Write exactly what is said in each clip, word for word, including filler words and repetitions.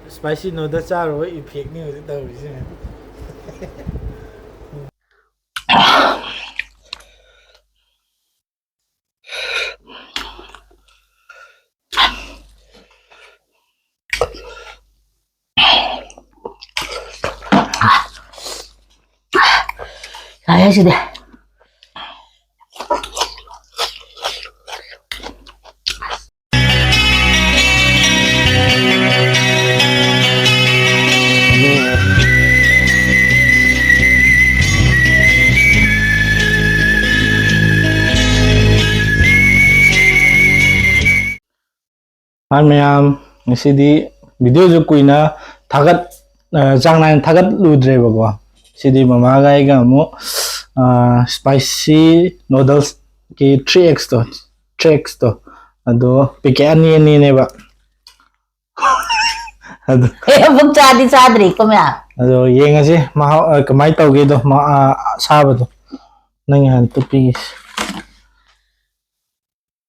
Spicy noodle ꯆꯥꯔꯨꯕ effectꯅꯤ ꯍꯧꯖꯤꯛ ꯇꯧꯔꯤꯁꯦ꯫ ꯌꯥꯏ ꯁꯤꯗꯤ꯫ ꯍꯥꯏ ꯃꯌꯥꯝ, ꯉꯁꯤꯗꯤ videoꯁꯨ ꯀꯨꯏꯅ ꯊꯥꯒꯠ ꯑ, ꯆꯥꯡ ꯅꯥꯏꯅ ꯊꯥꯒꯠꯂꯨꯗ꯭ꯔꯦꯕꯀꯣ꯫ ꯁꯤꯗꯤ ꯃꯃꯥꯒ ꯑꯩꯒ ꯑꯃꯨꯛ ꯑ, spicy noodlesꯀꯤ three Xꯇꯣ, three Xꯇꯣ, ꯑꯗꯣ packet ꯑꯅꯤ ꯑꯅꯤꯅꯦꯕ꯫ ꯑꯗꯣ ꯑꯦ, ꯑꯃꯨꯛ ꯆꯥꯗꯤ ꯆꯥꯗ꯭ꯔꯤꯀꯣ ꯃꯌꯥꯝ꯫ ꯑꯗꯣ ꯌꯦꯡꯉꯁꯤ ꯃꯍꯥꯎ ꯑ, ꯀꯃꯥꯏꯅ ꯇꯧꯒꯦꯗꯣ, ꯃ-, ꯑ, ꯑꯁꯥꯕꯗꯣ꯫ ꯅꯪꯒꯤ ꯍꯥꯟꯅ ꯇꯨꯞꯄꯤꯒꯦꯁꯦ꯫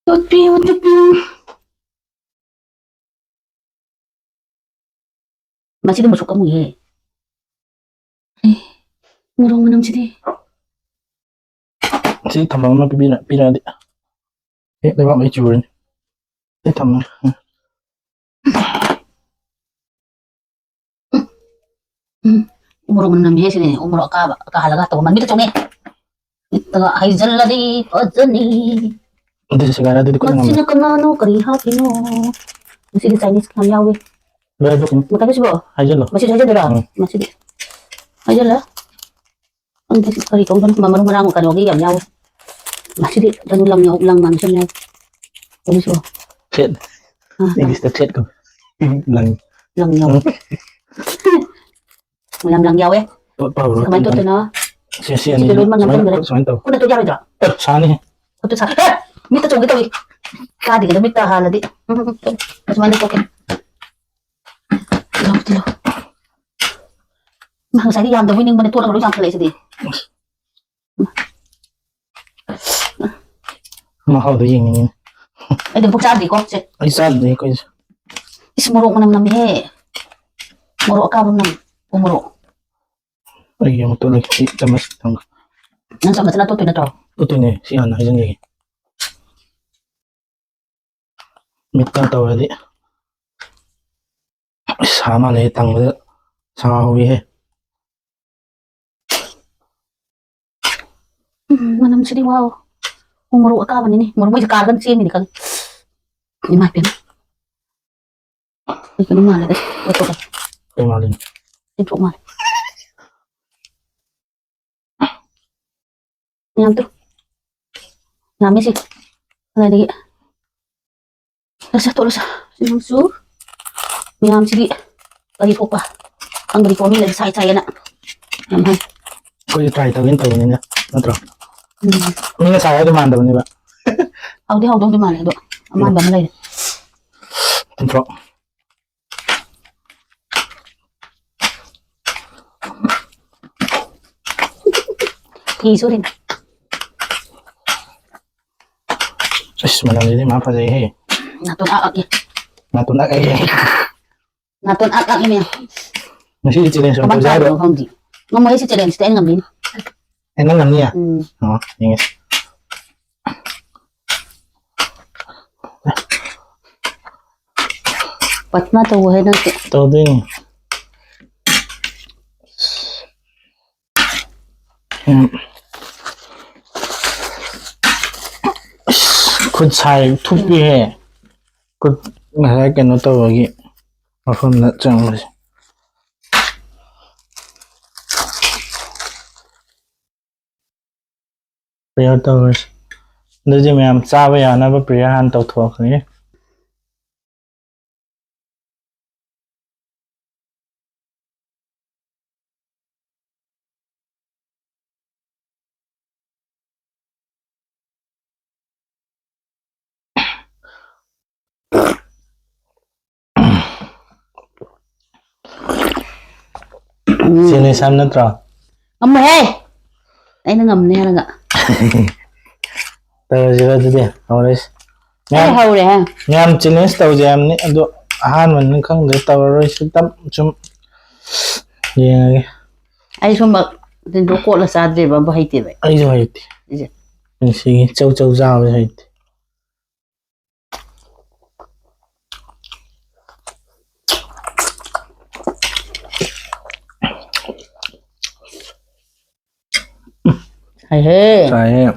ꯇꯨꯞꯄꯤꯌꯨ, ꯇꯨꯞꯄꯤꯌꯨ꯫ ꯃꯁꯤꯗꯤ ꯃꯁꯨꯛ ꯑꯃꯨꯛ ꯌꯦ꯫ ꯑꯦ, ꯃꯣꯔꯣꯛ ꯃꯅꯝꯁꯤꯗꯤ꯫ ꯁꯤ ꯊꯝꯐꯝ ꯑꯃ ꯄꯤꯕꯤꯔ-, ꯄꯤꯔꯛꯑꯗꯤ꯫ ꯑꯦ, ꯂꯩꯕꯥꯛ ꯂꯣꯏ ꯆꯨꯔꯅꯤ꯫ ꯑꯩ ꯊꯝꯃꯒꯦ꯫ ꯎꯝ꯫ ꯎꯝ꯫ ꯎ ꯃꯣꯔꯣꯛ ꯃꯅꯝ ꯅꯝꯃꯤꯍꯦ ꯁꯤꯗꯤ꯫ ꯎ ꯃꯣꯔꯣꯛ ꯑꯀꯥꯕ ꯀꯥꯍꯜꯂꯒ ꯇꯧꯕ ꯃꯃꯤꯠꯇ ꯆꯣꯡꯉꯦ꯫ ꯃꯤꯠꯇꯒ ꯍꯩꯖꯜꯂꯗꯤ ꯐꯖꯅꯤ꯫ ꯑꯗꯨꯗꯤ ꯁꯤꯒꯥꯏꯔꯦ, ꯑꯗꯨꯗꯤ ꯀꯨꯏꯅ ꯃꯁꯤꯅ ꯉꯝꯃꯣꯏ꯫ ꯀꯅꯥꯅꯣ ꯀꯔꯤ ꯍꯥꯞꯄꯤꯅꯣ? ꯃꯁꯤꯗꯤ Chinese ꯌꯥꯝ ꯌꯥꯎꯋꯦ꯫ ꯂꯣꯏꯔꯦ, ꯑꯗꯨ ꯀꯩꯅꯣ꯫ ꯃꯇꯝꯁꯤꯕꯣ? ꯍꯥꯏꯖꯜꯂꯣ꯫ ꯃꯁꯤꯁꯨ ꯍꯥꯏꯖꯜꯂꯤꯔꯣ? ꯎꯝ꯫ ꯃꯁꯤꯗꯤ꯫ ꯍꯥꯏꯖꯜꯂꯣ꯫ ꯈꯪꯗꯦ, ꯀꯔꯤ ꯀꯧꯗꯣꯏꯅꯣ? ꯃꯔꯨ ꯃꯔꯥꯡ ꯀꯩꯅꯣꯒꯤ ꯌꯥꯝ ꯌꯥꯎꯋꯦ꯫ ꯃꯁꯤꯗꯤ ꯀꯩꯅꯣ ꯂꯪ ꯌꯥꯎ-, ꯂꯪ ꯃꯥꯟꯕꯁꯨ ꯌꯥꯝ ꯌꯥꯎꯋꯦ꯫ ꯀꯩꯅꯣꯁꯨ꯫ ꯊ꯭ꯔꯦꯠ꯫ ꯑꯥ, ꯂꯪ꯫ ꯏꯪꯂꯤꯁꯇ ꯊ꯭ꯔꯦꯠ ꯀꯧꯏ꯫ ꯂꯪ꯫ ꯂꯪ ꯌꯥꯎꯋꯦ꯫ ꯎꯝ꯫ ꯌꯥꯝ ꯂꯪ ꯌꯥꯎꯋꯦ꯫ ꯄꯣꯠ ꯄꯥꯕ꯭ꯔꯣ? ꯁꯤ ꯀꯃꯥꯏꯅ ꯇꯣꯠꯇꯣꯏꯅꯣ? ꯁꯤ, ꯁꯤ ꯁꯤꯁꯦ ꯑꯅꯤꯁꯦ ꯂꯣꯏꯅꯃꯛ ꯁꯨꯃꯥꯏꯅ, ꯅꯝꯁꯤꯟꯈ꯭ꯔꯦ꯫ ꯁꯨꯃꯥꯏꯅ ꯇꯧ꯫ ꯈꯨꯠꯅ ꯇꯣꯠ ꯌꯥꯔꯣꯏꯗ꯭ꯔꯣ? ꯑꯦ, ꯁꯥꯅꯤ꯫ ꯈꯨꯠꯇ ꯁꯥ-, ꯑꯦ! ꯃꯤꯠꯇ ꯆꯣꯡꯒꯦ ꯇꯧꯏ꯫ ꯀꯥꯗꯦ ꯀꯩꯅꯣ, ꯃꯤꯠꯇ ꯍꯥꯜꯂꯗꯤ꯫ ꯎꯝ, ꯎꯝ, ꯎꯝ꯫ ꯑꯁꯨꯃꯥꯏꯅ ꯇꯣꯠꯀꯦ꯫ ꯇꯤꯜꯍꯧ, ꯇꯤꯜꯍꯧ꯫ ꯉꯁꯥꯏꯗꯤ ꯌꯥꯝꯗꯕꯣꯏ ꯅꯤꯡꯕꯅꯦ, ꯇꯣꯠꯂꯒ ꯂꯣꯏ ꯆꯥꯝꯈꯠꯂꯛꯏꯁꯤꯗꯤ꯫ ꯃꯍꯥꯎꯗꯣ ꯌꯦꯡꯅꯤꯡꯉꯤꯅꯦ꯫ ꯑꯩꯗꯤ ꯑꯃꯨꯛ ꯆꯥꯗ꯭ꯔꯤꯀꯣ, ꯁꯦ꯫ ꯑꯩ ꯆꯥꯗ꯭ꯔꯤ ꯑꯩꯈꯣꯏꯁꯨ꯫ ꯏꯁ, ꯃꯣꯔꯣꯛ ꯃꯅꯝ ꯅꯝꯃꯤꯍꯦ꯫ ꯃꯣꯔꯣꯛ ꯑꯀꯥꯕ ꯅꯝ꯫ ꯎ ꯃꯣꯔꯣꯛ꯫ ꯑꯩꯒꯤ ꯑꯃꯨꯛ ꯇꯣꯠꯂꯒꯦ꯫ ꯁꯤ ꯆꯥꯃꯁ ꯊꯝꯒꯦ꯫ ꯅꯪ ꯆꯥꯃꯁꯅ ꯇꯣꯠꯇꯣꯏ ꯅꯠꯇ꯭ꯔꯣ? ꯇꯣꯠꯇꯣꯏꯅꯦ꯫ ꯁꯤ ꯍꯥꯟꯅ ꯍꯩꯖꯤꯟꯈꯤꯒꯦ꯫ ꯃꯤꯠꯇ ꯇꯧꯔꯗꯤ꯫ ꯁꯥ ꯃꯥꯜꯂꯦ ꯇꯪꯕꯗ꯫ ꯁꯥ ꯍꯧꯋꯤꯍꯦ꯫ ꯎꯝ, ꯃꯅꯝꯁꯤꯗꯤ ꯋꯥꯎ꯫ ꯎ ꯃꯣꯔꯣꯛ ꯑꯀꯥꯕꯅꯤꯅꯦ꯫ ꯃꯣꯔꯣꯛ ꯃꯩꯁꯦ ꯀꯥꯔꯒ ꯆꯦꯟꯒꯅꯤ ꯈꯪꯉꯤ꯫ ꯏꯃꯥ ꯏꯄꯦꯝꯃ꯫ ꯑꯩ ꯀꯩꯅꯣ ꯃꯥꯜꯂꯦꯗ꯫ ꯑꯇꯣꯞꯄ꯫ ꯀꯩ ꯃꯥꯜꯂꯤꯅꯣ? ꯇꯤꯟꯊ꯭ꯔꯣꯛ ꯃꯥꯜꯂꯦ꯫ ꯃꯌꯥꯝ ꯇꯨ꯫ ꯌꯥꯝꯃꯤ ꯁꯤ꯫ ꯑꯗꯨꯗꯒꯤ ꯂꯣꯏꯁ ꯇꯣꯠꯂꯁꯤ꯫ ꯁꯤ ꯅꯪꯁꯨ ꯃꯌꯥꯝꯁꯤꯗꯤ ꯀꯔꯤ ꯊꯣꯛꯄ ꯈꯪꯗ꯭ꯔꯤꯀꯣ, ꯃꯤꯅꯗꯤ ꯁꯥꯏ ꯁꯥꯏꯌꯦꯅ ꯌꯥꯝ ꯍꯥꯏ꯫ ꯑꯩꯈꯣꯏꯁꯨ try ꯇꯧꯒꯦꯅ ꯇꯧꯕꯅꯤꯅ, ꯅꯠꯇ꯭ꯔꯣ? ꯎꯝ꯫ ꯃꯤꯅ ꯁꯥꯏ ꯍꯥꯏꯗꯣ ꯃꯥꯟꯗꯕꯅꯦꯕ꯫ ꯍꯥꯎꯗꯤ ꯍꯥꯎꯗꯧꯗꯤ ꯃꯥꯜꯂꯦ, ꯑꯗꯣ ꯑꯃꯥꯟꯕ ꯑꯃ ꯂꯩꯔꯦ꯫ ꯇꯤꯟꯊ꯭ꯔꯣꯛ꯫ ꯐꯤ ꯁꯨꯔꯤꯅꯦ꯫ ꯑꯁ, ꯃꯅꯝꯁꯤꯗꯤ ꯃꯥ ꯐꯖꯩꯍꯦ꯫ ꯅꯥꯇꯣꯟ ꯑꯛ ꯑꯛꯑꯦ꯫ ꯅꯥꯇꯣꯟ ꯑꯛ ꯑꯛꯑꯦ꯫ ꯅꯥꯇꯣꯟ ꯑꯛ ꯑꯛꯑꯦ ꯃꯌꯥꯝ꯫ ꯉꯁꯤꯗꯤ challenge ꯑꯣꯏꯅ ꯀꯃꯥꯏꯅ ꯇꯧꯁꯦ ꯍꯥꯏꯔꯣ? ꯆꯥꯗꯣꯏꯅꯣ ꯈꯪꯗꯦ꯫ ꯉꯝꯃꯣꯏ, ꯁꯤ challengeꯇꯤ ꯑꯩ ꯉꯝꯅꯤ꯫ ꯑꯦ, ꯅꯪ ꯉꯝꯅꯤꯌꯦ? ꯎꯝ꯫ ꯑꯣ, ꯌꯦꯡꯉꯦ꯫ ꯄꯠꯃ ꯇꯧꯋꯦ ꯅꯪꯁꯦ꯫ ꯇꯧꯗꯣꯏꯅꯤ꯫ ꯎꯝ꯫ ꯑꯁ, ꯈꯨꯠ ꯁꯥꯏ ꯊꯨꯞꯄꯤꯍꯦ꯫ ꯈꯨꯠ ꯉꯁꯥꯏ ꯀꯩꯅꯣ ꯇꯧꯕꯒꯤ ꯃꯐꯝꯗ ꯆꯪꯕꯁꯦ꯫ Prayer ꯇꯧꯔꯁꯤ꯫ ꯑꯗꯨꯗꯤ ꯃꯌꯥꯝ ꯆꯥꯕ ꯌꯥꯅꯕ prayer ꯍꯥꯟꯅ ꯇꯧꯊꯣꯛꯑꯈꯤꯒꯦ꯫ ꯎꯝ꯫ ꯁꯤ ꯅꯣꯏ ꯁꯝ ꯅꯠꯇ꯭ꯔꯣ? ꯉꯝꯃꯣꯏꯍꯦ! ꯑꯩꯅ ꯉꯝꯅꯤ ꯍꯥꯏꯔꯒ꯫ ꯇꯧꯔꯁꯤꯔꯣ ꯑꯗꯨꯗꯤ? ꯍꯧꯔꯁꯤ꯫ ꯑꯩ ꯃꯌꯥꯝ, ꯍꯧꯔꯦ, ꯍꯥ? ꯃꯌꯥꯝ challenge ꯇꯧꯁꯦ ꯍꯥꯏꯕꯅꯤ, ꯑꯗꯣ ꯑꯍꯥꯟꯕꯅꯤꯅ ꯈꯪꯗ꯭ꯔꯦ, ꯇꯧꯔꯔꯣꯏꯁꯤ꯫ ꯇꯞ ꯁꯨꯝ ꯌꯦꯡꯉꯒꯦ꯫ ꯑꯩ ꯁꯨꯝꯕ ꯇꯤꯟꯗꯣ ꯀꯣꯠꯂ ꯆꯥꯗ꯭ꯔꯤꯕ ꯑꯝꯕꯨ ꯍꯩꯇꯦꯕ ꯑꯩ꯫ ꯑꯩꯁꯨ ꯍꯩꯇꯦ꯫ ꯏꯁꯦ꯫ ꯄꯨꯟꯁꯤꯒꯤ ꯆꯧ ꯆꯧ ꯆꯥꯕꯁꯨ ꯍꯩꯇꯦ꯫ ꯍꯩꯍꯦ꯫ ꯆꯥꯏꯌꯦ꯫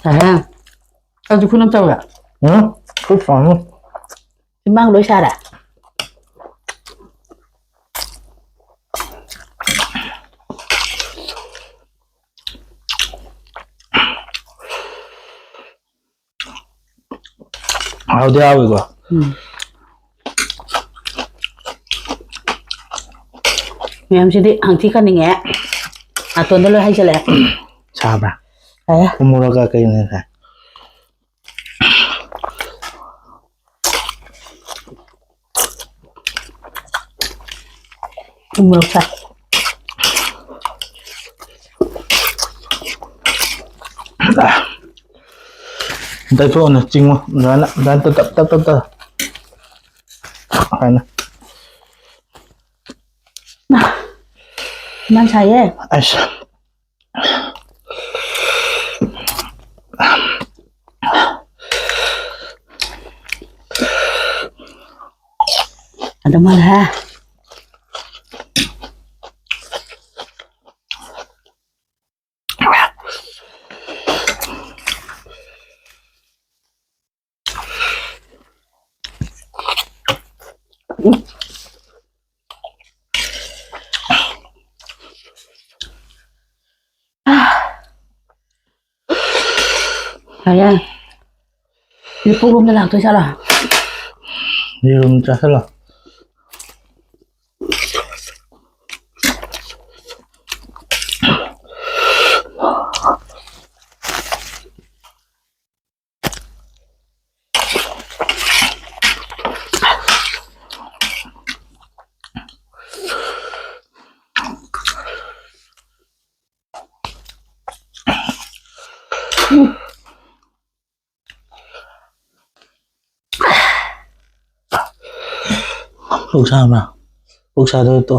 ꯍꯩꯍꯦ꯫ ꯑꯗꯨ ꯈꯨꯅꯝ ꯇꯧꯋꯦ꯫ ꯎꯝ? ꯈꯨꯠ ꯁꯥꯅꯤ꯫ ꯆꯤꯟꯕꯥꯡ ꯂꯣꯏ ꯁꯥꯔꯦ꯫ ꯍꯥꯎꯗꯤ ꯍꯥꯎꯋꯤꯀꯣ꯫ ꯎꯝ꯫ ꯃꯌꯥꯝꯁꯤꯗꯤ ꯍꯪꯊꯤ ꯈꯟꯅꯤꯡꯉꯦ꯫ ꯅꯥꯇꯣꯟꯗ ꯂꯣꯏ ꯍꯩꯖꯜꯂꯛꯑꯦ꯫ ꯁꯥꯕ꯭ꯔꯥ? ꯁꯥꯏꯌꯦ꯫ ꯎꯃꯣꯔꯣꯛꯀ ꯀꯩꯅꯣ ꯁꯥꯏ꯫ ꯎꯃꯣꯔꯣꯛ ꯁꯥꯏ꯫ ꯇꯩꯊꯣꯛꯑꯣꯅꯦ, ꯆꯤꯡꯉꯣ꯫ ꯑꯗꯨꯃꯥꯏꯅ, ꯑꯗꯨꯃꯥꯏꯅ ꯇꯞ ꯇꯞ ꯇꯞ ꯇꯞ꯫ ꯑꯗꯨꯃꯥꯏꯅ꯫ ꯌꯥꯝ ꯁꯥꯏꯌꯦ꯫ ꯑꯁ꯫ ꯑꯗꯨ ꯃꯥꯜꯂꯦ꯫ ꯌꯥꯔꯦ, ꯌꯥꯔꯦ꯫ ꯁꯤ ꯄꯨꯛꯂꯣꯝꯗ ꯂꯥꯛꯇꯣꯏ ꯖꯥꯠꯂꯣ? ꯌꯦꯔꯨꯝ ꯆꯥꯁꯤꯜꯂꯣ꯫ ꯄꯨꯛ ꯁꯥꯕ꯭ꯔꯥ? ꯄꯨꯛ ꯁꯥꯗꯣꯏ ꯇꯣ꯫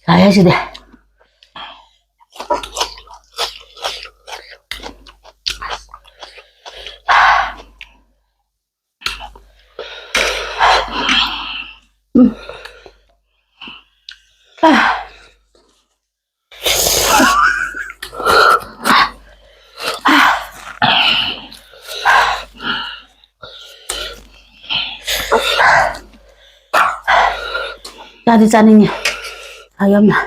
ꯌꯥꯔꯦ ꯁꯤꯗꯤ꯫ ꯎꯝ꯫ ꯑꯥ꯫ ꯆꯥꯗꯤ ꯆꯥꯅꯤꯡꯉꯦ꯫ ꯍꯥꯏ ꯌꯥꯝꯅ꯫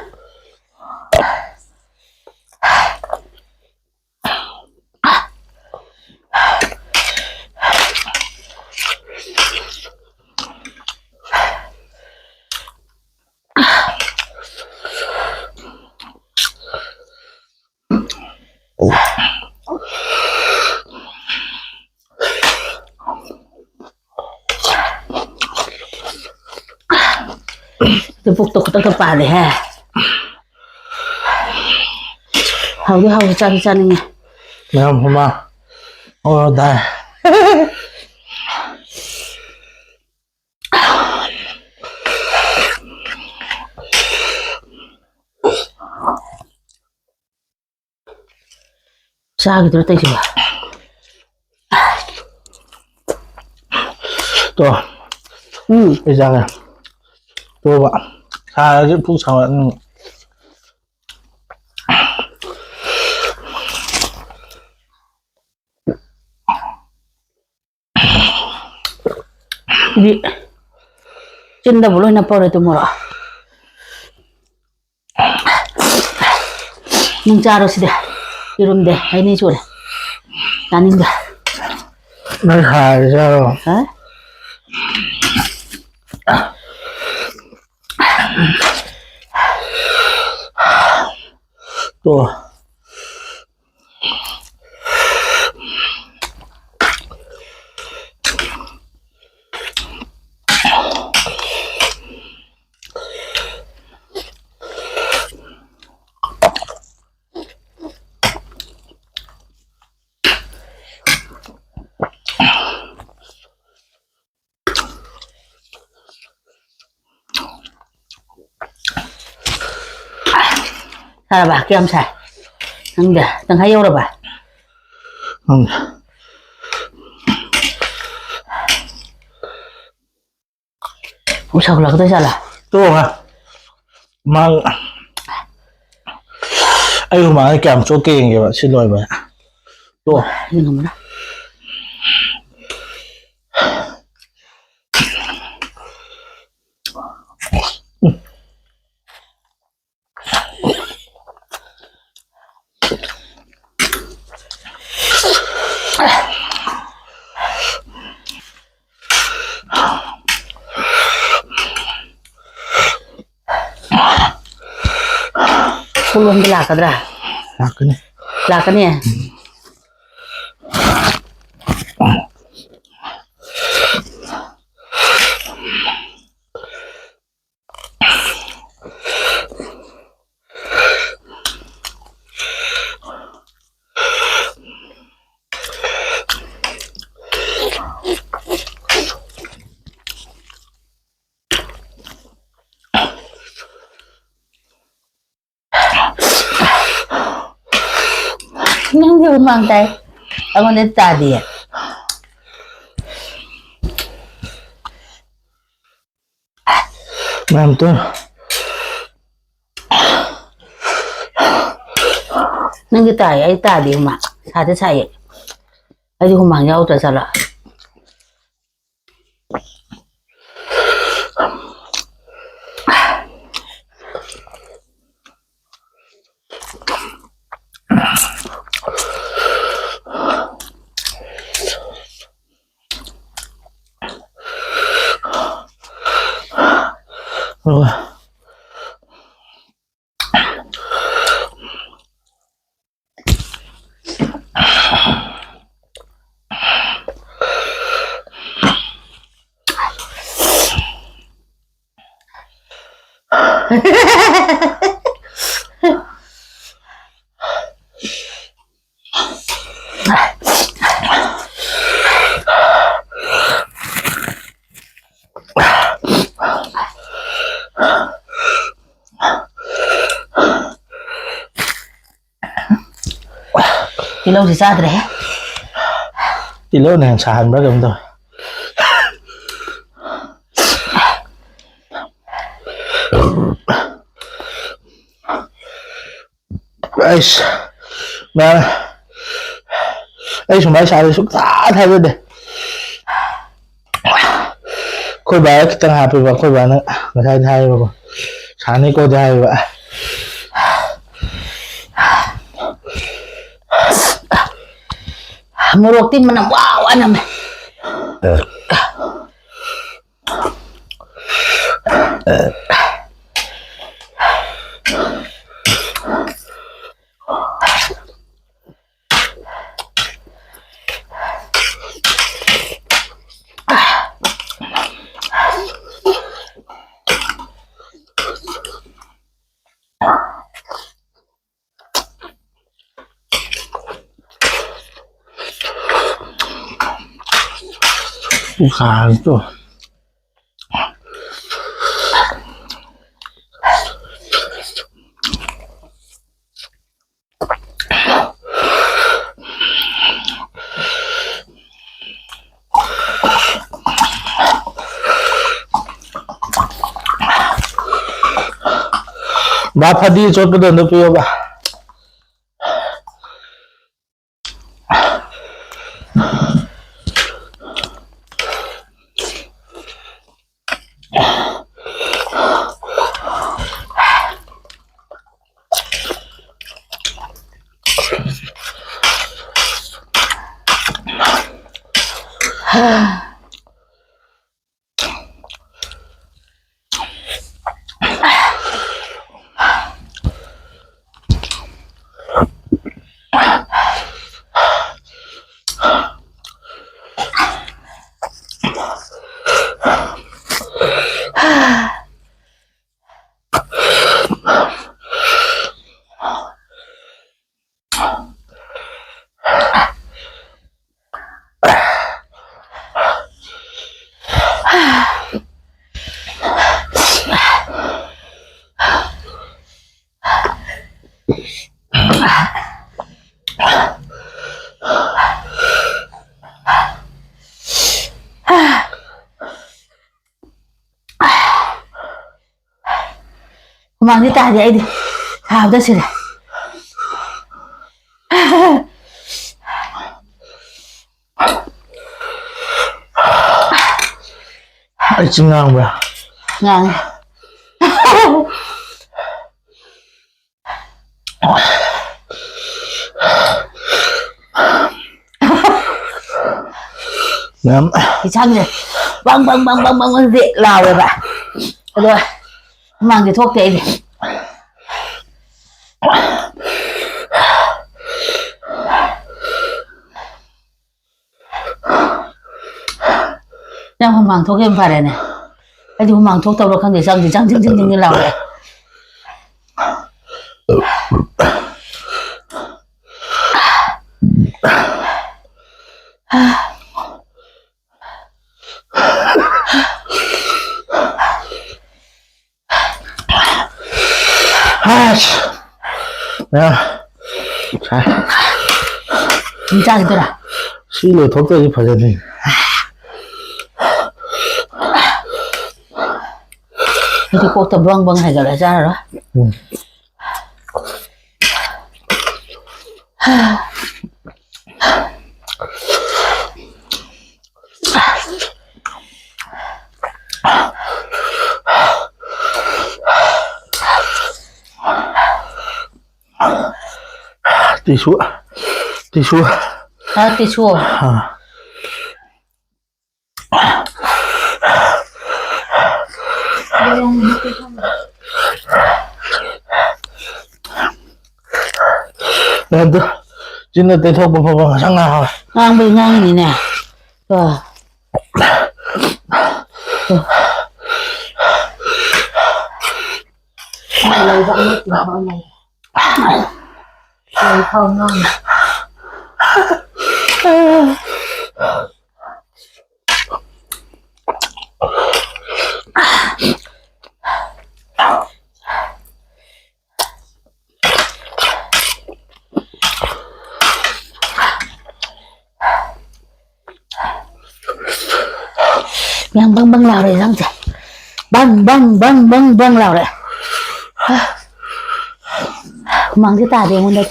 ꯑꯗꯨ ꯄꯨꯛꯇꯣ ꯈꯨꯗꯛꯇ ꯄꯥꯜꯂꯦꯍꯦ꯫ ꯍꯥꯎꯗꯤ ꯍꯥꯎꯋꯦ, ꯆꯥꯗꯤ ꯆꯥꯅꯤꯡꯉꯦ꯫ ꯃꯌꯥꯝ ꯍꯨꯃꯥ꯫ ꯑꯣ, ꯗꯥꯏ꯫ ꯆꯥꯈꯤꯗ꯭ꯔꯣ ꯇꯧꯏꯁꯤꯕꯣ? ꯇꯣ꯫ ꯎꯝ꯫ ꯑꯩ ꯆꯥꯒꯦ꯫ ꯇꯣꯕ꯫ ꯁꯥꯔꯗꯤ ꯄꯨꯛ ꯁꯥꯒꯠꯂꯛꯅꯤ꯫ ꯁꯤꯗꯤ ꯆꯤꯟꯗꯕꯨ ꯂꯣꯏꯅ ꯄꯧꯔꯦ ꯇꯨ ꯃꯣꯔꯣꯛ꯫ ꯅꯪ ꯆꯥꯔꯣ ꯁꯤꯗꯤ꯫ ꯌꯦꯔꯨꯝꯗꯦ, ꯍꯩꯅꯤ ꯆꯨꯔꯦ꯫ ꯆꯥꯅꯤꯡꯗꯦ꯫ ꯅꯪ ꯍꯥꯏꯔ ꯆꯥꯔꯣ꯫ ꯍꯥ? ꯇꯣ꯫ ꯁꯥꯔꯕ? ꯀꯌꯥꯝ ꯁꯥꯏ? ꯈꯪꯗꯦ꯫ ꯇꯪꯈꯥꯏ ꯌꯧꯔꯕ? ꯈꯪꯗꯦ꯫ ꯑꯃꯨꯛ ꯁꯥꯒꯠꯂꯛꯀꯗꯣꯏ ꯖꯥꯠꯂꯥ? ꯇꯣꯛꯑꯣ꯫ ꯃꯥ, ꯑꯩ ꯍꯨꯃꯥꯡꯁꯦ ꯀꯌꯥꯝ ꯆꯣꯠꯀꯦ ꯌꯦꯡꯒꯦꯕ ꯁꯤ ꯂꯣꯏꯕ꯫ ꯇꯣꯛꯑꯣ꯫ ꯌꯦꯡꯉꯝꯕꯅ꯫ ꯁꯣꯝꯂꯣꯝꯗ ꯂꯥꯛꯀꯗ꯭ꯔꯥ? ꯂꯥꯛꯀꯅꯤ꯫ ꯂꯥꯛꯀꯅꯤ? ꯎꯝ꯫ ꯅꯪꯁꯨ ꯍꯨꯃꯥꯡ ꯇꯥꯏ꯫ ꯑꯩꯉꯣꯟꯗ ꯇꯥꯗꯤꯌꯦ꯫ ꯃꯌꯥꯝ ꯇꯨ꯫ ꯅꯪꯗꯤ ꯇꯥꯏ, ꯑꯩ ꯇꯥꯗꯦ ꯍꯨꯃꯥꯡ꯫ ꯁꯥꯗꯤ ꯁꯥꯏꯌꯦ꯫ ꯑꯩꯗꯤ ꯍꯨꯃꯥꯡ ꯌꯥꯎꯗ꯭ꯔ ꯖꯥꯠꯂꯣ? ꯇꯤꯜꯍꯧꯁꯤ ꯆꯥꯗ꯭ꯔꯦꯍꯦ꯫ ꯇꯤꯜꯍꯧꯅ ꯍꯦꯟꯅ ꯁꯥꯍꯟꯕ꯭ꯔꯥ ꯀꯩꯅꯣꯝ ꯇꯧꯋꯦ꯫ ꯑꯩꯁ, ꯃꯌꯥꯝ, ꯑꯩ ꯁꯨꯃꯥꯏꯅ ꯁꯥꯕ ꯁꯨꯡꯊꯥ ꯊꯥꯖꯗꯦ꯫ ꯑꯩꯈꯣꯏ ꯕꯥꯒ ꯈꯤꯇꯪ ꯍꯥꯞꯄꯦꯕ꯫ ꯑꯩꯈꯣꯏ ꯕꯥꯅ ꯉꯁꯥꯏꯗꯤ ꯍꯥꯏꯌꯦꯕꯀꯣ, "ꯁꯥꯅꯤꯀꯣꯗꯤ" ꯍꯥꯏꯌꯦꯕ꯫ ꯃꯣꯔꯣꯛꯇꯤ ꯃꯅꯝ ꯋꯥ ꯋꯥ ꯅꯝꯃꯦ꯫ ꯄꯨꯈꯥꯔ ꯇꯣ꯫ ꯕꯥ, ꯐꯗꯤ ꯑꯆꯣꯠꯄꯗꯣ ꯑꯝꯇ ꯄꯤꯌꯣꯕ꯫ ꯍꯨꯃꯥꯡꯗꯤ ꯇꯥꯗꯦ ꯑꯩꯗꯤ꯫ ꯁꯥꯕꯗ ꯁꯤꯔꯦ꯫ ꯑꯩ ꯆꯤꯟ ꯉꯥꯡꯕ꯭ꯔꯥ? ꯉꯥꯡꯉꯦ꯫ ꯃꯌꯥꯝ꯫ ꯏꯁꯥꯁꯦ ꯕꯪ ꯕꯪ ꯕꯪ ꯕꯪ ꯕꯪ ꯕꯪꯗꯤ ꯂꯥꯎꯋꯦꯕ꯫ ꯑꯗꯣ ꯍꯨꯃꯥꯡꯗꯤ ꯊꯣꯛꯇꯦ ꯑꯩꯗꯤ꯫ ꯅꯪ ꯍꯨꯃꯥꯡ ꯊꯣꯛꯈꯤꯕ ꯐꯔꯦꯅꯦ꯫ ꯑꯩꯗꯤ ꯍꯨꯃꯥꯡ ꯊꯣꯛꯇꯕ꯭ꯔꯥ ꯈꯪꯗꯦ, ꯆꯪꯗꯤ ꯆꯪ ꯆꯤꯡ ꯆꯤꯡ ꯆꯤꯡ ꯂꯥꯎꯔꯦ꯫ ꯑꯁ! ꯑ, ꯁꯥꯏ꯫ ꯁꯨꯝ ꯆꯥꯈꯤꯗꯣꯏꯔꯥ? ꯁꯤ ꯂꯣꯏꯊꯣꯛꯇ꯭ꯔꯗꯤ ꯐꯖꯗꯦ꯫ ꯑꯩꯗꯤ ꯀꯣꯛꯇ ꯕ꯭ꯔꯪ ꯕ꯭ꯔꯪ ꯍꯥꯏꯒꯠꯂ ꯆꯥꯔꯔꯣꯏ꯫ ꯎꯝ꯫ Tissue, tissue. ꯍꯥ, tissue? ꯑꯥ꯫ ꯑꯗꯨ ꯆꯤꯟꯗ ꯇꯩꯊꯣꯛꯄ ꯐꯥꯎꯕ ꯉꯁꯪ ꯉꯥꯡꯍꯧꯋꯦ꯫ ꯉꯥꯡꯕꯩ ꯉꯥꯡꯉꯤꯅꯤꯅꯦ꯫ ꯑꯣ꯫ ꯂꯩꯕ ꯑꯃ ꯆꯤꯡꯕ ꯑꯃ ꯂꯩ꯫ ꯂꯩ ꯊꯥꯎ ꯉꯥꯡꯉꯤ꯫ ꯌꯥꯝ ꯕꯪ ꯕꯪ ꯂꯥꯎꯔꯦ ꯏꯟꯖꯥꯡꯁꯦ꯫ ꯕꯪ ꯕꯪ ꯕꯪ ꯕꯪ ꯕꯪ ꯂꯥꯎꯔꯦ꯫ ꯍꯨꯃꯥꯡꯁꯦ ꯇꯥꯗꯦ ꯑꯩꯉꯣꯟꯗ꯫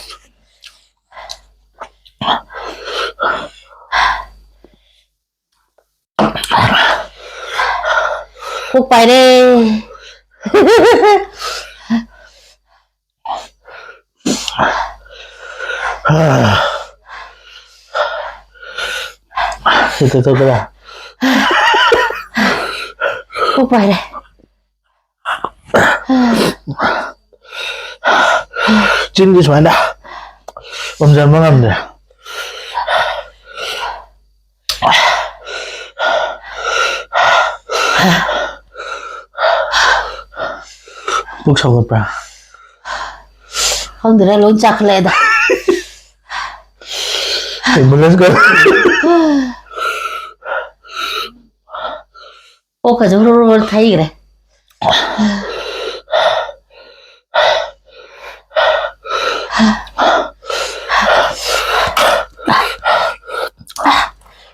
ꯀꯣꯛ ꯄꯥꯏꯔꯦ꯫ ꯁꯤ ꯇꯩꯊꯣꯛꯀꯦꯔꯥ? ꯀꯣꯛ ꯄꯥꯏꯔꯦ꯫ ꯆꯤꯟꯗꯤ ꯁꯨꯃꯥꯏꯅ ꯎꯝꯖꯟꯕ ꯉꯝꯗ꯭ꯔꯦ꯫ ꯄꯨꯛ ꯁꯧꯒꯠꯄ꯭ꯔꯥ? ꯈꯪꯗ꯭ꯔꯦ, ꯂꯣꯏ ꯆꯥꯈꯠꯂꯛꯑꯦꯗ꯫ ꯑꯦꯝꯕꯨꯂꯦꯟꯁ ꯀꯧ꯫ ꯀꯣꯛꯀꯁꯦ ꯍꯨꯔꯨ ꯍꯨꯔꯨ ꯊꯩꯈ꯭ꯔꯦ꯫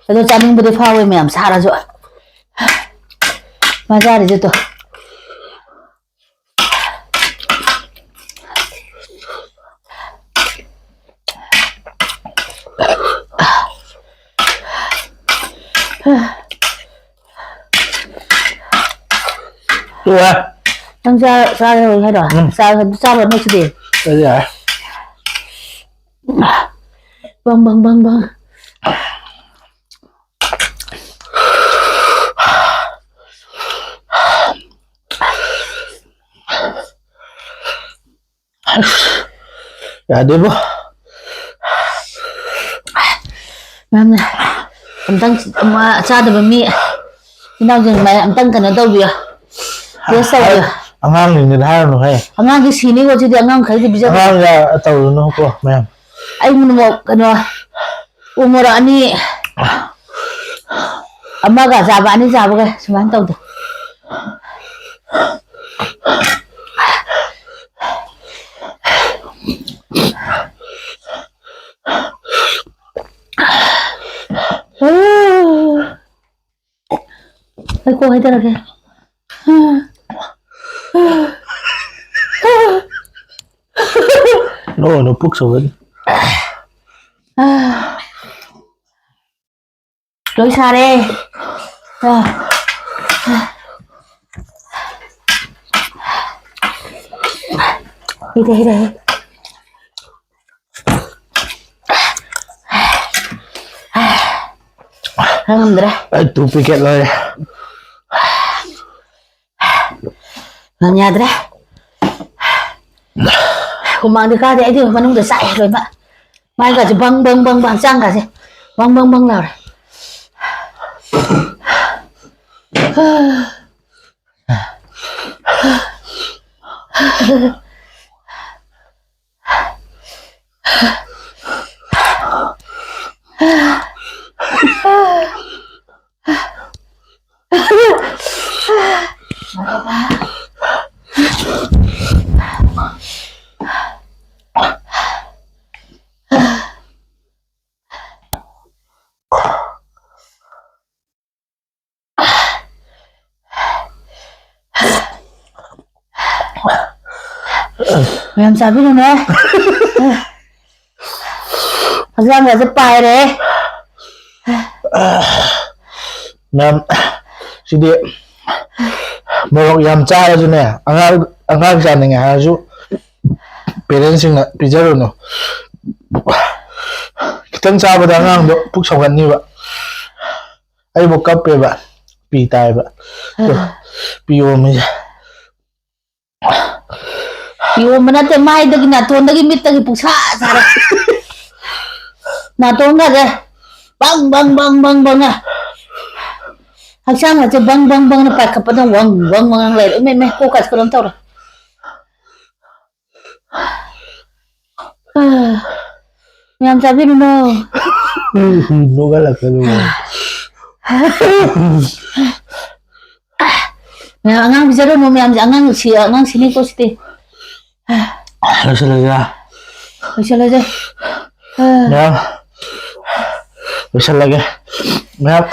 ꯑꯗꯣ ꯆꯥꯅꯤꯡꯕꯗꯤ ꯐꯥꯎꯋꯦ ꯃꯌꯥꯝ ꯁꯥꯔꯁꯨ꯫ ꯃꯥ ꯆꯥꯔꯤꯁꯦ ꯇꯣ꯫ ꯇꯣꯛꯑꯦ꯫ ꯅꯪ ꯆꯥ-, ꯆꯥꯔꯔꯣꯏ ꯍꯥꯏꯔꯣ? ꯎꯝ꯫ ꯆꯥ-, ꯆꯥꯔꯣ ꯅꯣꯏꯁꯤꯗꯤ꯫ ꯑꯗꯨ ꯌꯥꯔꯦ꯫ ꯕꯪ, ꯕꯪ, ꯕꯪ, ꯕꯪ꯫ ꯑꯁ, ꯌꯥꯗꯦꯕꯣ꯫ ꯃꯌꯥꯝꯅ ꯑꯝꯇꯪ, ꯑꯃ, ꯆꯥꯗꯕ ꯃꯤ ꯏꯅꯥꯎꯁꯤꯡ ꯃꯌꯥꯝ ꯑꯝꯇꯪ ꯀꯩꯅꯣ ꯇꯧꯕꯤꯌꯣ, ꯇꯦꯁ ꯇꯧꯕꯤꯌꯣ꯫ ꯑꯉꯥꯡꯁꯤꯡꯗꯨꯗ ꯍꯥꯏꯔꯨꯅꯨ ꯍꯦ꯫ ꯑꯉꯥꯡꯁꯤ ꯁꯤꯅꯤꯀꯣ, ꯁꯤꯗꯤ ꯑꯉꯥꯡ ꯈꯔꯗꯤ ꯄꯤꯖꯕ꯫ ꯑꯉꯥꯡ ꯌꯥ-, ꯇꯧꯔꯨꯅꯨꯀꯣ ꯃꯌꯥꯝ꯫ ꯑꯩ ꯀꯩꯅꯣ, ꯎ ꯃꯣꯔꯣꯛ ꯑꯅꯤ, ꯑꯃꯒ ꯆꯥꯕ, ꯑꯅꯤ ꯆꯥꯕꯒ ꯁꯨꯃꯥꯏꯅ ꯇꯧꯗꯦ꯫ ꯑꯩ ꯀꯣꯛ ꯍꯩꯗꯔꯛꯀꯦ꯫ ꯑꯣ, ꯅ ꯄꯨꯛ ꯁꯧꯒꯠ꯫ ꯂꯣꯏ ꯁꯥꯔꯦ꯫ ꯑ꯫ ꯍꯤꯗꯦ, ꯍꯤꯗꯦ, ꯍꯤꯗꯦ꯫ ꯉꯝꯗ꯭ꯔꯦ꯫ ꯑꯩ ꯇꯨ ꯄꯤꯀꯦꯠ ꯂꯣꯏꯔꯦ꯫ ꯅꯪ ꯌꯥꯗ꯭ꯔꯦ꯫ ꯍꯨꯃꯥꯡꯗꯤ ꯀꯥꯗꯦ, ꯑꯩꯗꯤ ꯃꯅꯨꯡꯗ ꯆꯥꯛꯑꯦ ꯂꯣꯏꯅ꯫ ꯃꯥꯏꯒꯁꯦ ꯕꯪ ꯕꯪ ꯕꯪ ꯕꯪ, ꯍꯛꯆꯥꯡꯒꯁꯦ ꯕꯪ ꯕꯪ ꯕꯪ ꯂꯥꯎꯔꯦ꯫ ꯃꯌꯥꯝ ꯆꯥꯕꯤꯔꯨꯅꯦ꯫ ꯍꯛꯆꯥꯡꯒꯁꯦ ꯄꯥꯏꯔꯦ꯫ ꯃꯌꯥꯝ, ꯁꯤꯗꯤ ꯃꯣꯔꯣꯛ ꯌꯥꯝ ꯆꯥꯔꯁꯨꯅꯦ, ꯑꯉꯥꯡ, ꯑꯉꯥꯡ ꯆꯥꯅꯤꯡꯉꯦ ꯍꯥꯏꯔꯁꯨ ꯄꯦꯔꯦꯟꯁꯁꯤꯡꯅ ꯄꯤꯖꯔꯨꯅꯨ꯫ ꯈꯤꯇꯪ ꯆꯥꯕꯗ ꯑꯉꯥꯡꯗꯣ ꯄꯨꯛ ꯁꯧꯒꯠꯅꯤꯕ꯫ ꯑꯩꯕꯨ ꯀꯞꯄꯦꯕ, ꯄꯤ ꯇꯥꯏꯕ꯫ ꯑꯗꯣ ꯑꯥ꯫ ꯄꯤ ꯑꯣꯝꯃꯤꯁꯦ꯫ ꯄꯤ ꯑꯣꯝꯕ ꯅꯠꯇꯦ, ꯃꯥꯏꯗꯒꯤ, ꯅꯥꯇꯣꯟꯗꯒꯤ, ꯃꯤꯠꯇꯒꯤ ꯄꯨꯡꯁꯥ ꯁꯥꯔꯦ꯫ ꯅꯥꯇꯣꯟꯒꯁꯦ ꯕꯪ, ꯕꯪ, ꯕꯪ, ꯕꯪ, ꯕꯪꯅ꯫ ꯍꯛꯆꯥꯡꯒꯁꯦ ꯕꯪ, ꯕꯪ, ꯕꯪꯅ ꯄꯥꯏꯈꯠꯄꯗ ꯋꯪ, ꯋꯪ, ꯋꯪ ꯂꯩꯔꯦ꯫ ꯏꯃꯩ, ꯏꯃꯩ, ꯀꯣꯛꯀꯁꯦ ꯀꯩꯅꯣꯝ ꯇꯧꯔꯦ꯫ ꯃꯌꯥꯝ ꯆꯥꯕꯤꯔꯨꯅꯨ꯫ ꯅꯣꯛꯍꯜꯂꯛꯀꯅꯨ꯫ ꯃꯌꯥꯝ ꯑꯉꯥꯡ ꯄꯤꯖꯔꯨꯅꯨ, ꯃꯌꯥꯝꯁꯦ ꯑꯉꯥꯡ ꯁꯤ-, ꯑꯉꯥꯡ ꯁꯤꯅꯤꯀꯣ ꯁꯤꯗꯤ꯫ ꯂꯣꯏꯁꯤꯜꯂꯁꯤꯔꯥ? ꯂꯣꯏꯁꯤꯜꯂꯁꯦ꯫ ꯃꯌꯥꯝ, ꯂꯣꯏꯁꯤꯜꯂꯒꯦ꯫ ꯃꯌꯥꯝ,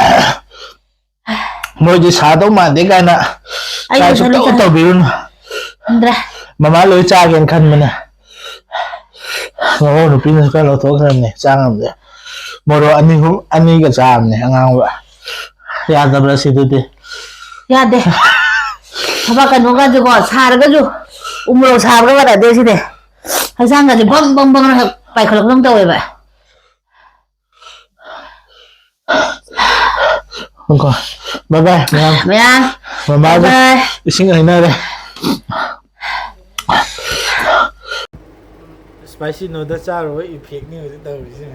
ꯃꯣꯏꯗꯤ ꯁꯥꯗꯧ ꯃꯥꯟꯗꯦ ꯀꯥꯏꯅ ꯑꯩ ꯇ꯭ꯔꯥꯏ ꯂꯣꯏꯁꯜꯂꯦ, ꯁꯨꯛꯇꯧ ꯂꯣꯏꯁꯜꯂꯦ꯫ ꯇꯧꯕꯤꯔꯨꯅꯨ꯫ ꯉꯝꯗ꯭ꯔꯦ꯫ ꯃꯃꯥ ꯂꯣꯏ ꯆꯥꯒꯦꯅ ꯈꯟꯕꯅꯦ꯫ ꯉꯧꯍꯧ ꯅꯨꯄꯤꯅꯁꯨ ꯈꯔ ꯂꯧꯊꯣꯛꯈ꯭ꯔꯕꯅꯦ, ꯆꯥ ꯉꯝꯗꯦ꯫ ꯃꯣꯔꯣꯛ ꯑꯅꯤ ꯑꯍꯨꯝ, ꯑꯅꯤꯒ ꯆꯥꯕꯅꯦ ꯑꯉꯥꯡꯕ꯫ ꯌꯥꯗꯕ꯭ꯔꯥ ꯁꯤꯗꯨꯗꯤ? ꯌꯥꯗꯦ꯫ ꯊꯕꯛ ꯀꯩꯅꯣꯒꯁꯦꯀꯣ, ꯁꯥꯔꯒꯁꯨ ꯎꯃꯣꯔꯣꯛ ꯁꯥꯕꯒ ꯃꯥꯟꯅꯗꯦ ꯁꯤꯗꯤ꯫ ꯍꯛꯆꯥꯡꯒꯁꯦ ꯕꯪ ꯕꯪ ꯕꯪ ꯄꯥꯏꯈꯠꯂꯛꯄꯗꯧ ꯇꯧꯋꯦꯕ꯫ ꯀꯣ꯫ ꯕꯥꯏ ꯕꯥꯏ ꯃꯌꯥꯝ꯫ ꯃꯌꯥꯝ꯫ ꯃꯃꯥꯁꯨ ꯕꯥꯏ ꯕꯥꯏ꯫ ꯏꯁꯤꯡ ꯍꯩꯅꯔꯦ꯫ Spicy noodle ꯆꯥꯔꯨꯕ effectꯅꯤ ꯍꯧꯖꯤꯛ ꯇꯧꯔꯤꯁꯦ꯫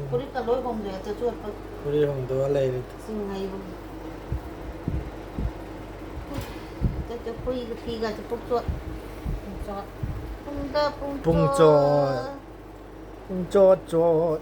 ꯐꯨꯔꯤꯠꯀ ꯂꯣꯏ ꯍꯣꯡꯗꯣꯛꯑꯦ, ꯆꯠꯊꯣꯛꯄ꯫ ꯐꯨꯔꯤꯠ ꯍꯣꯡꯗꯣꯛꯑ ꯂꯩꯔꯦ꯫ ꯆꯤꯡ ꯍꯩꯕꯒꯤ꯫ ꯆꯠꯇꯦ, ꯐꯨꯔꯤꯒ ꯐꯤꯒꯁꯦ ꯄꯨꯡꯆꯣꯠ꯫ ꯄꯨꯡꯆꯣꯠ꯫ ꯄꯨꯡꯗ ꯄꯨꯡꯆꯣꯠ꯫ ꯄꯨꯡꯆꯣꯠ꯫ ꯄꯨꯡꯆꯣꯠ ꯆꯣꯠ꯫